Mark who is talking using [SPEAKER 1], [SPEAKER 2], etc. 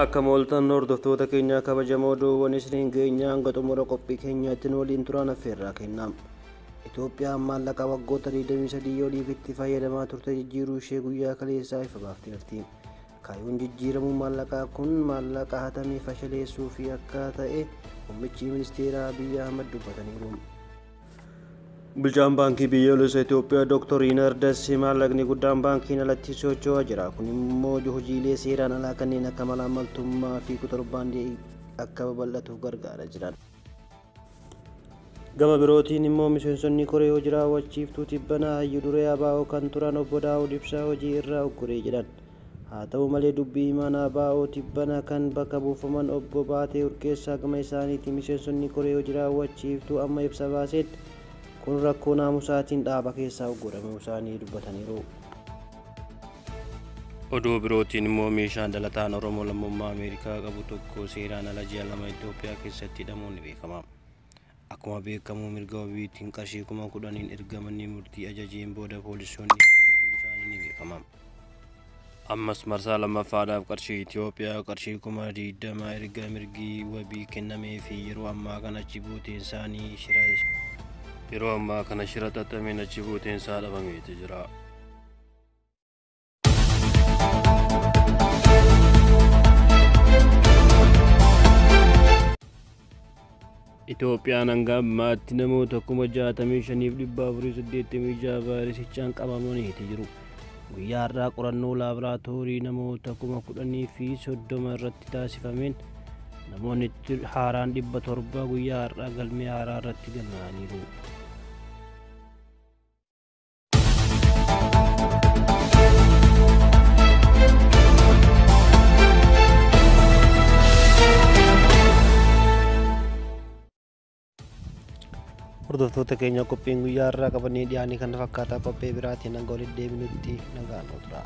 [SPEAKER 1] Akka mooltan hordoftoota keenyaa kabajamoo oduuwwan isiniin geenyaa hanga xumura qophii keenyaatti nu waliin turaan affeerraa kennaa. Itoophiyaan maallaqa waggoota 23 oliif itti fayyadamaa turte jijjiiruu ishee guyyaa kaleessaa ifa baafteerti. Kaayyoon jijjiiramuu maallaqaa kun maallaqa hatamee fashaleessuu fi akka ta'e muummichi ministeeraa Abiyyi Ahmad dubbataniiru. Bulchaan baankii biyyoolessaa Itoophiyaa Dr. Yinar Dassee maallaqni guddaan baankiin alatti socho'aa jira. Kun immoo hojiilee seeraan alaa kanneen akka malaammaltummaa fi kontirbaandii akka babal'atuuf gargaara jiran. Gama birootiin immoo miseensonni koree hojii raawwachiiftuu Tibbanaa Hayyuu Duree ABO kan turan obbo Daawud Ibsaa hojii irraa ugguree jedhan. Haa ta'u malee dubbii himaan ABO Tibbana kan bakka buufaman obbo Baatee Urgeessaa gama isaaniitiin miseensonni koree hojii raawwachiiftuu amma ibsa baasetti kun rakkoo naamusaatiin dhaaba keessaa ugguramuu isaanii dubbataniiru. Oduu birootiin immoo meeshaan dhalataan Oromoo lammummaa Ameerikaa qabu tokko seeraan ala ji'a 2 Itoophiyaa keessatti hidhamuun ni beekama. Akkuma beekamu mirga wabiitiin qarshii 10,000 erga manni murtii ajajeen booda poolisoonni isaanii ni beekama. Ammas marsaa lammaffaadhaaf qarshii Itoophiyaa qarshii 20,000 erga mirgi wabii kennamee fi yeroo ammaa kana achi buuteen isaanii shira yeroo ammaa kana shira xaxameen achi buuteen isaa dhabameeti jira. Itoophiyaan hanga ammaatti namoota 65,486 vaayirasichaan qabamaniiti jiru. Guyyaa har'aa qorannoo laaboraatoorii namoota 10,030 irratti taasifameen namoonni haaraan 700 guyyaa har'aa galmee haaraa irratti galmaa'aniiru. Hordoftoota keenya qophiin guyyaa har'aa qabannee dhiyaanne kana fakkaataa qophii biraatiin hanga walitti deebinutti nagaan nu tura.